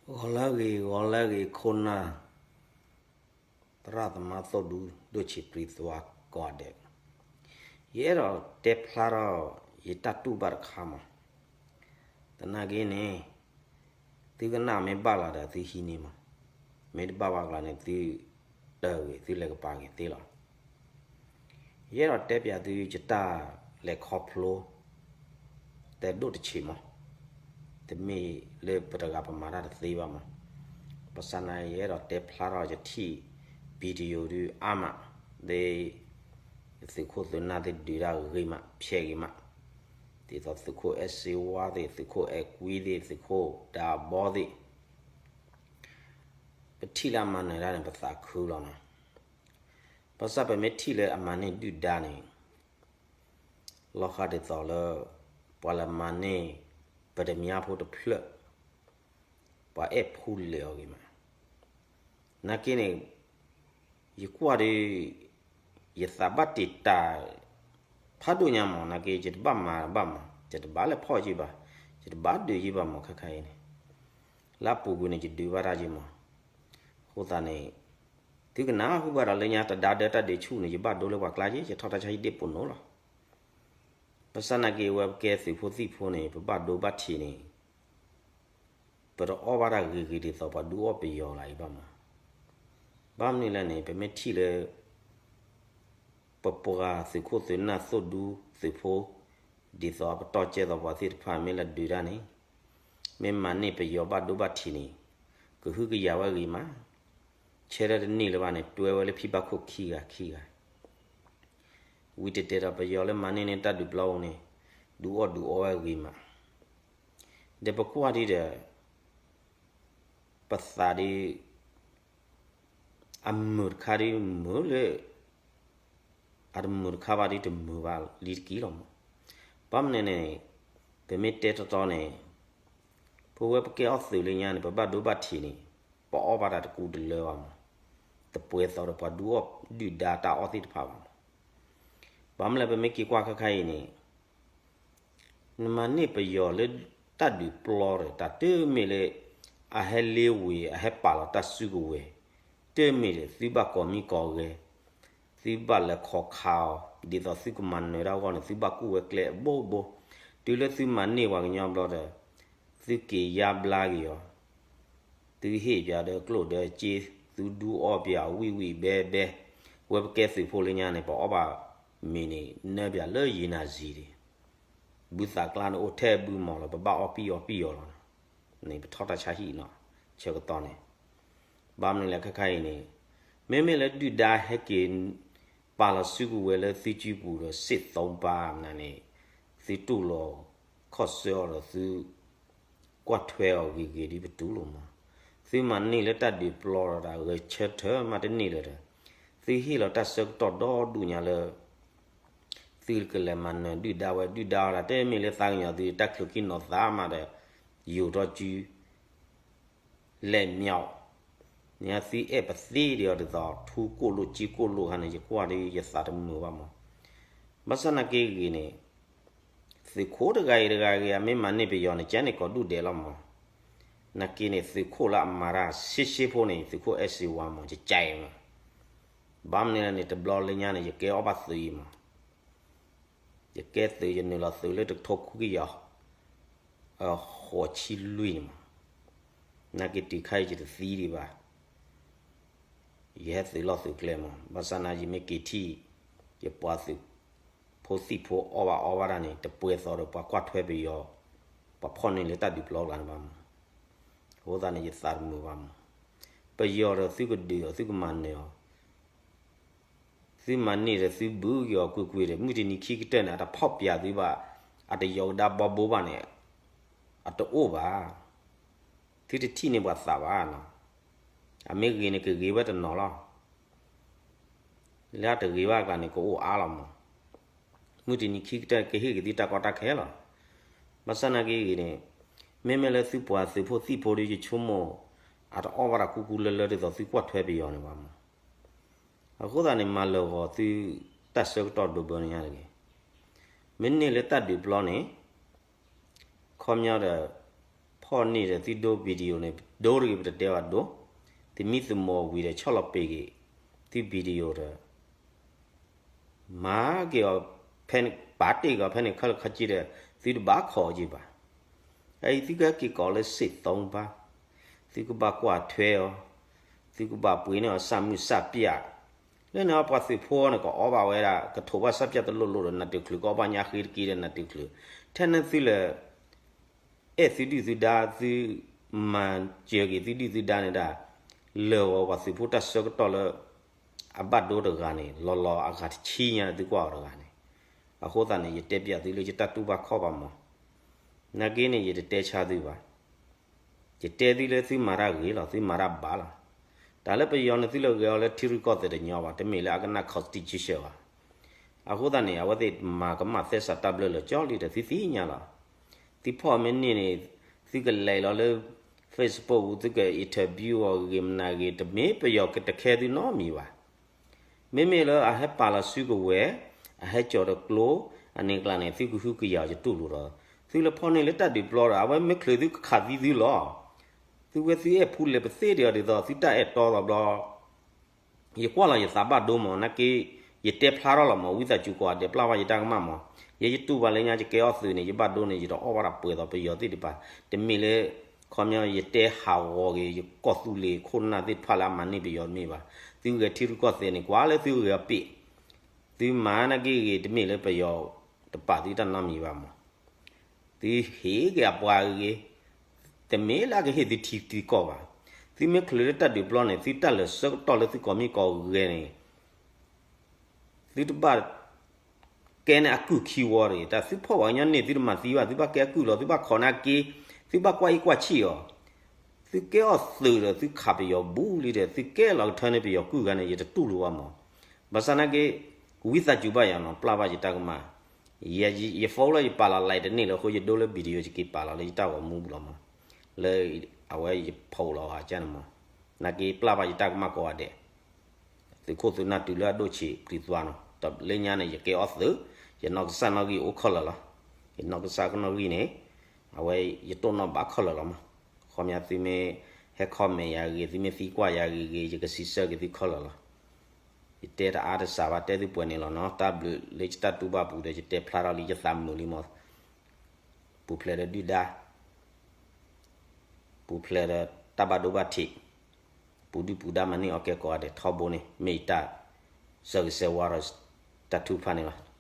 ဂီၤလၢအဂ့ၤ ဂီၤလၢအဂ့ၤ ခိၣ်နၢ် သရၣ်သမါ သိၣ်ဒူ ဒိၣ်ဆံးပြံသွါကိးဂၤဒဲး, ယအဲၣ်ဒိးတဲဖျါထီၣ်ယတၢ်တူၢ်ဘၣ်တခါမး, သနာ်က့န့ၣ် သုကနၣ်မ့ၢ်ဘၣ်လီၤဒီးသုဟံးန့ၢ်မး, မ့ၢ်တဘၣ်ဘၣ်ကျါန့ၣ် သုတၢ်ဂ့ၤ သုလဲၤကပၤဂ့ၤသ့လီၤ. ယအဲၣ်ဒိးတဲပၠးသုယတၢ်လဲၤခီဖျိ တဲဒိၣ်တဆံးမး, တမ့ၢ်လၢပတဂၤပမၤတၢ်တသ့ဘၣ်မး, ဘၣ်ဆၣ်နာ်က့ ယအဲၣ်ဒိးတဲဖျါထီၣ်ယထံၣ် video ဒုးအါမး, ဒီး သုးခိၣ်သုးနၢ်သ့ၣ်ဒုးတၢ်ဂ့ၤမး ဖျဲးဂ့ၤမး, ဒ်သိးသုးခိၣ်အဲၣ်စ့ဝါသ့ၣ် သုးခိၣ်အဲၣ်ကွံသ့ၣ် သုးခိၣ်ဒးဘီသ့ၣ် ပထံၣ်လၢအမၤနၢၤတၢ်န့ၣ် ပသးခုလီၤနီၤ. ဘၣ်ဆၣ်ပမ့ၢ်ထံၣ်လၢအမၤန့ၢ်ဒုၣ်ဒါန့ၣ် လီၤဃာ်ဒ်သိးလၢ ပှၤလၢမၤန့ၢ် ပတမၠါဖိတဖျၢၣ် ပှၤအဲၣ်ဖူလဲၤအီၤဂ့ၤမး, နာ်က့န့ၣ် ယကွၢ်ဒီး ယသးဘၣ်တံာ်တာ် ဖးဒိၣ်ညါမး, နာ်က့ ယတဘၣ်မၤဘၣ်မး, ယတဘၣ်လဲၤဖီၣ်ယံၤဘၣ်, ယတဘၣ်ဒုးယံၤဘၣ်မး ခဲခါအံၤန့ၣ်, လၢအပူၤကွံာ်န့ၣ် ယဒုးဘၣ်တၢ်ယံၤမး, အဃိသတးန့ၣ် သုကနၣ်ဟူဘၣ်ဒီးလၢညါတဒါဒၢတၢ်ဒုးဆူၣ်န့ၣ် ယဘၣ်ဒိလၢပှၤကျါက့, ယထီၣ်တၢ်ဆါဟံၣ်ဒ့ၣ်ပိာ်နိလီၤ. ဘၣ်ဆၣ်နာ်က့ အဝဲပကဲသုးဖိသံၣ်ဖိန့ၣ် ပဘၣ်ဒိဘၣ်ထံးန့ၣ် ပတအီၣ်ဘၣ်တၢ်ဂ့ၤဂ့ၤဒ်သိးပှၤဒုးအီၣ်ပယီၤလၢအံၤဘၣ်မး, ဘၣ်မနုၤလဲၣ်န့ၣ် ပမ့ၢ်ထံၣ်လၢ ပပှၤသုးခိၣ်သုးနၢ်သိၣ်ဒူသုးဖိ ဒ်သိးအပတီၢ်ကဲသိးပှၤသ့ၣ်တဖၣ်မ့ၢ်လၢဒုးတၢ်န့ၣ်, မ့ၢ်မၤန့ၢ်ပယီၤဘၣ်ဒိဘၣ်ထံးန့ၣ် ကဟုကယာ်ဝဲဂ့ၤမး, ဆၢထၢၣ်တန့ၢ်လၢၤဘၣ်န့ၣ် တွဲဝဲလၢဖံဘၣ်ခိၣ်ခံဂၤခံဂၤ, ဝံၤတတဲဒီးပယီၤလၢမၤန့ၢ်န့ၢ်တၢ်ဒုးပျီပူၤန့ၣ် ဒုးအီၣ်ဒုးအီဝဲဂ့ၤမး, ဒီးပကွၢ်ဒ်ဒီး ပသးဒ် အမုာ်တခါဒ်မုာ်လၢ အတမုာ်တခါဘၣ်ဒ်တမုာ်ဘၣ်လံတက့ၢ်လီၤမး, ဘၣ်မနုၤန့ၣ် ပမ့ၢ်တဲတီတီန့ၣ် ပဝဲပကဲအီၣ်သုးလၢညါန့ၣ် ပဘၣ်ဒိဘၣ်ထံးန့ၣ် ပအီၣ်ဘၣ်တၢ်တကူတလၢဘၣ်မး, တပှဲၤသိးဒီးပှၤဒုးအီၣ်ဒုၣ်ဒါတၢ်အီၣ်သ့ၣ်တဖၣ်ဘၣ်မး, ဘၣ်မနုၤလဲၣ် ပမ့ၢ်က့ၤကွၢ်ခဲခါအံၤန့ၣ် နမၤန့ၢ်ပယီၤလၢတၢ်ဒုးပျီဒီး တၢ်တမ့ၢ်လၢ အဟဲလ့ဝ့ၤ အဟဲပာ်လီၤတၢ်စုကဝဲၤ, တမ့ၢ်ဒီး သုဘၣ်ကိးမံၤကိးဂၤ, သုဘၣ်လဲၤခီခါအီၤ ဒ်သိးသုကမၤနၢၤတၢ်အဂီၢ်န့ၣ် သုဘၣ်ကူၣ်ဝဲကျဲအဘိဘိ, တုၤလၢသုမၤန့ၢ်ပှၤကညီဘျီဒီး သုက့ၤယါဘျါက့ၤအီၤ သုဟ့ၣ်ပၠးဒီးကျိၣ်ဒီးစ့, သုဒုးအီၣ်ပၠးဝံၣ်ဝံၣ်ဘဲဘဲ, ဝဲပကဲသုးဖိလၢညါန့ၣ် ပအီၣ်ဘၣ်မ့ၤန့ၣ် နၢပၠးလၢယံၤနၤစံၤဒံး, ဘုသးကျါန့ၣ်အိၣ်ထဲအဘုမီၤလီၤ, ပဘၣ်အီၣ်ပံၣ်အီၣ်ပံၣ်အီၣ်လီၤ, န့ၣ်ပထီၣ်တၢ်ဆါဟံၣ်နီၤ, ဆၢကတီၢ်န့ၣ်, ဘၣ်မနုၤလဲၣ်ခဲခါအံၤန့ၣ်, မ့မ့ၢ်လၢဒုၣ်ဒါဟဲက့ၤ ပာ်လီၤစုကဝဲၤလၢသုစုပူၤဒီး စ့ၣ်သိပၤနၤန့ၣ်, သုတူၢ်လိာ်ခီၣ်ဆၢအီၤဒီးသု ကွၢ်ထွဲအီၤဂ့ၤဂ့ၤဒ်ပတူၢ်လိာ်မး, သုမၤန့ၢ်လၢတၢ်ဒုးပျီဒီးတၢ်ဂဲၤဆၢထၢၣ်မးတန့ၢ်လၢၤဒီး, သုဟ့ၣ်လီၤတၢ်ဆၢကတီၢ်ဒီဒူၣ်ညါလၢ သုကလဲၤမၤနၢၤဒုၣ်ဒါဝဲ, ဒုၣ်ဒါဝဲဒၣ် တမ့ၢ်လၢသးကညီၤသုတၢ်ချုးခံနီၤသးမးဒီး ယိၤထီၣ်စု လဲၤမၠီ, န့ၣ်သုအဲၣ်ပသ့ဒံးအီၤဒ်သိး ထူကိၣ်လိာ်ကၠံကိၣ်လိာ်ခါန့ၣ် ယကွၢ်ဒီးယသးတမုာ်ဘၣ်မး, ဘၣ်ဆၣ်နာ်က့ဂ့ၤန့ၣ် သုးခိၣ်တဂၤအံၤတဂၤဂ့ၤ အမ့ၢ်မၤန့ၢ်ပယီၤန့ၣ် ကဲန့ၣ်ကိးဒူၣ်ဒဲးလီၤမး, နာ်က့န့ၣ် သုးခိၣ်လၢအမၤတၢ်ရှဲရှဲဖိန့ၣ် သုးခိၣ်အဲၣ်စ့ဝါမး ကကဲအံၤမး, ဘၣ်မနုၤလဲၣ်န့ၣ် တဘျီလၢညါန့ၣ် ယကဲအီၣ်ဘၣ်သုးအံၤမး ယကဲသုး ယနုာ်လီၤသုးလၢတကထိခွံကယၤ ဃိးဆံလွံၢ်န့ၣ်မး, နာ်က့တုၤခါအံၤယတသံဒံးဘၣ်, ယဟဲသုးလီၢ်သုးကျဲမး, ဘၣ်ဆၣ်နာ်ယမ့ၢ်က့ၤထံၣ် ယပှၤသုးဖိသံၣ်ဖိအီၣ်ဘၣ်အီဘၣ်တၢ်န့ၣ် တပှဲၤသိးဒီးပှၤကွၢ်ထွဲပယီၤ ပှၤဖီၣ်န့ၢ်လၢတၢ်ဒုးပျီကျါန့ၣ်ဘၣ်မး, အဃိသတးန့ၣ် ယသးတမုာ်ဘၣ်မး, ပယီၤဒီးသုကဒုးအီၤ သုကမၤနၢၤအီၤ သုမၤန့ၢ်ဒီးသုဘုးက့ၤအီၤကွ့ၢ်ကွ့ၢ်ဒီး မုၢ်တနံၤခံကတၢၢ်န့ၣ် အတဖီၣ်ပၠးသုဘၣ်, အတယီကဒါဘီဘိဘၣ်န့ၣ် အတအိၣ်ဘၣ်, သုတထံၣ်န့ၢ်ပှၤသးဘၣ်နီၤ, အမ့ၢ်ဂ့ၤန့ၣ် ကဂ့ၤဝဲတနီၤလီၤ, လၢအတဂ့ၤဘၣ်အကျါန့ၣ် ကအိၣ်အါလီၤမး, မုၢ်တနံၤခံကတၢၢ်ကဟ့ၣ်က့ၤသုတၢ်ကီတၢ်ခဲလီၤ, ဘၣ်ဆၣ်နာ်က့ဂ့ၤန့ၣ်, မ့မ့ၢ်လၢသုပှၤသုးဖိသံၣ်ဖိဒီးယဆိကမိၣ် အတအီၣ်ဘၣ်တၢ်ကူကူလၢလၢဒ်သိးသုကွၢ်ထွဲပယီၤန့ၣ်ဘၣ်မး အဃိသတးန့ၣ် မၤလၢာ်ဂီၤသုတၢ်ဆၢကတီၢ်ဒိးဘၢန့ၣ်ညါတဂ့ၤ. မ့ၢ်န့ၢ်လၢတၢ်ဒုးပျီန့ၣ် ခီပညီဒီး ဖီၣ်န့ၢ်ဒီးသုဒိ video န့ၣ် ဒိတဂ့ၤ ပတတဲဘၣ်ဒိ, သုမံသုမိးဝံၤဒီးဆီၣ်လီၤပ့ၤက့ၤ သု video ဒီး မၤက့ၤအီၤ ဖဲန့ၣ် ပာ်တ့ၢ်က့ၤအီၤဖဲန့ၣ် ခဲလၢာ်ခဲဆ့ဒီး သုတဘၣ်ခိးအီၤက့ၤဘၣ်. အအံၤသုကဟဲက့ၤကိးလၢစ့ၣ်သိဘၣ်, သုကဘၣ်ကွၢ်ထွဲအီၤ, သုကဘၣ်ပှ့ၤန့ၢ်အီၤစၢ်မုၢ်စၢ်ပျၢ်, လၢန့ၣ်ပှၤသုးဖိန့ၣ် ကအီၣ်ဘၣ်ဝဲဒၣ် ကထိးဘၣ်စၢ်ပျၢ်တလိၣ်လိၣ်ဒီးနၢ်တုၤချုး ကအီၣ်ဘၣ်ညါဃ့တက့ဒီးနၢ်တုၤချုး, ထဲန့ၣ်သုလၢ အဲၣ်သုဒုၣ်သုဒါ သုမၤစၢၤက့ၤသုဒုၣ်သုဒါန့ၣ်ဒၣ်, လၢာ်ဂီၤပှၤသုးဖိတၢ်ဆၢကတီၢ်လၢ အဘၣ်ဒိတဂၤန့ၣ် လီၤလီၤအဂၤတဆံညါန့ၣ် သုကွၢ်အီၤတဂၤန့ၣ်, အဃိသတးန့ၣ် ယတဲပျးသုလၢယတၢ်တူၢ်ဘၣ်ခီၣ်ဘၣ်မး, နာ်က့န့ၣ် ယတတဲဆါသုဘၣ်. ယတဲသုလၢသုမၤတၢ်ဂ့ၤလီၤ, သုမၤတၢ်ဘၣ်လီၤ. တၢ်လၢပယီၤန့ၣ် သုလဲၤဂဲၤအီၤလၢထံရူၢ်ကီၢ်သဲးတညီဘၣ်, တမ့ၢ်လၢအကနၣ် constitution ဘၣ်. အဃိသတးန့ၣ် အဝဲသ့ၣ်မၤကမၣ်သဲစးတၢ်ဘျၢလၢာ်ကၠီလံဒီး သုသ့ၣ်ညါလီၤ. သုဖီၣ်မ့ၢ်န့ၢ်န့ၣ် သုကလဲၤလီၤလၢ Facebook သုက interview အီၤဂ့ၤမနုၤဂ့ၤ တမ့ၢ်ပယီၤကတခဲသုနီတမံၤဘၣ်. မ့မ့ၢ်လၢအဟဲပာ်လီၤစုကဝဲၤ, အဟဲကၠီၤတကျိ, အန့ၣ်ကျါန့ၣ် သုကဟုကယာ်ယတူၢ်လိာ်ဒီး, သုလၢဖီၣ်န့ၢ်လၢတၢ်ဒုးပျီဒီး အဝဲမ့ၢ်ချုးသုကခးသံသုလီၤ. သုဝဲသုအဲၣ်ဖူလဲၣ်ပသ့ၣ်ဒီးဒ်သိး သုတၢ်အဲၣ်တီသိးဘျီ ယကွၢ်လီၤယသးဘၣ်ဒိမး, နာ်က့ ယတဲဖျါထီၣ်လီၤမး, ဝံသးစူၤကိးဂၤဒဲး ပျၢ်ဘၣ်ယတၢ်ကမၣ်မး. ယဲယတူၢ်ဘၣ်လၢညါ ယကဲအီၣ်သုးန့ၣ် ယဘၣ်ဒိန့ၣ် ယတအီၣ်ဘၣ်တၢ်ပှဲၤသိးပယီၤသ့ၣ်တဖၣ်, တမ့ၢ်လၢ ခီပညီ ယတဲဟးဂီၤက့ၤ ယကီၢ်သူလ့ၤခိၣ်နၢ်သ့ၣ်တဖၣ်လၢအမၤန့ၢ်ပယီၤတမ့ၢ်ဘၣ်. သုဂဲၤထံရူၢ်ကီၢ်သဲးန့ၣ် ကွၢ်လၢသုဂဲၤအီၤပ့ၣ်, သုမၤနာ်က့ဂ့ၤ တမ့ၢ်လၢပယီၤတပာ်သုတၢ်နီတမံၤဘၣ်မး. သုဟ့ၣ်က့ၤအပှၤဂ့ၤ, တမ့ၢ်လၢအကဟ့ၣ်သုထံသုကီၢ်ဘၣ်. သုမ့ၢ်ချုးလၢတၢ်ဒုးပျီန့ၣ် သုတၢ်လၢာ်ဆၢကတီၢ်လၢသုကိးမံၤကိးဂၤန့ၣ် သုတဘၣ်ကဲန့ၣ်အကုၢ်ခံဝီတဂ့ၤ. တၢ်သုဖီၣ်ပှၤကညီန့ၣ် သုတမၤသံဘၣ်, သုဘၣ်ကဲအကုၢ်လီၤ, သုဘၣ်ခိးနာ်က့, သုဘၣ်ကွၢ်အံၣ်ကွၢ်ဆံၣ်အီၤ. သုကဲအီၣ်သုးဒီး သုခးပယီၤဘူးလံဒီး သုကဲလီၤကထၢန့ၢ်ပယီၤကုၢ်ဂၤန့ၣ် ယတတူၢ်လိာ်ဘၣ်မး. ဘၣ်ဆၣ်နာ်က့ ဝံသးစူၤဘၣ်ယၤနီၤ, ပျၢ်ဘၣ်ယတၢ်ကမၣ်. ယ ယ ယ phone လၢယပာ်လီၤ line တန့ၢ်လၢအဃိ ယဒိလၢ video ယက့ၤပာ်လီၤလၢယတၢ်ဂီၤမူပူၤလီၤမး, လၢအဝဲယ post လီၤအကန့ၣ်မး. နာ်က့ ပျၢ်ဘၣ်ယတၢ်ကမၣ်ကိးဂၤဒဲး, သုးခိၣ်သုးနၢ်တုၤလၢအဒိၣ်ဆံးပျံၤသွါနီၤ, ဒီးလၢညါန့ၣ် ယကဲအီၣ်သုး, ယနီၢ်ကစၢ်နီၣ်ဂံၢ်အိၣ်ခဲလၢာ်လီၤ. ယနီၢ်ကစၢ်နီၣ်ဂံၢ်န့ၣ် အဝဲယတိၢ်နီၣ်ဘၣ်ခဲလၢာ်လီၤမး. ခီပညီသုမ့ၢ်ဟဲ comment ယၤဂ့ၤ, သုမ့ၢ်သံကွၢ်ယၤဂ့ၤဂ့ၤ, ယကစံးဆၢက့ၤသုခဲလၢာ်လီၤ. ယတဲတအါတစှၤဘၣ်, တဲသုပှဲၤန့ၣ်လီၤနီၤ. တၢ်ဘျုးလၢယတၢ်တူၢ်ဘၣ်ပူၤဒီး ယတဲဖျါထီၣ်လံ ယသးမုာ်လံမး. ပူၤဖျဲးဒီးဒုၣ်ဒါ, ပူၤဖျဲးဒီးတၢ်ဘၣ်ဒိဘၣ်ထံး, ပူၤဒုၣ်ပူၤဒါမၤန့ၢ်အီၤကဲကိးဂၤဒဲးထီဘိန့ၣ် မ့ၢ်ယတၢ်ဆၢဂ့ၤဆၢဝါဒီး တၢ်ထုကဖၣ်န့ၣ်လီၤ.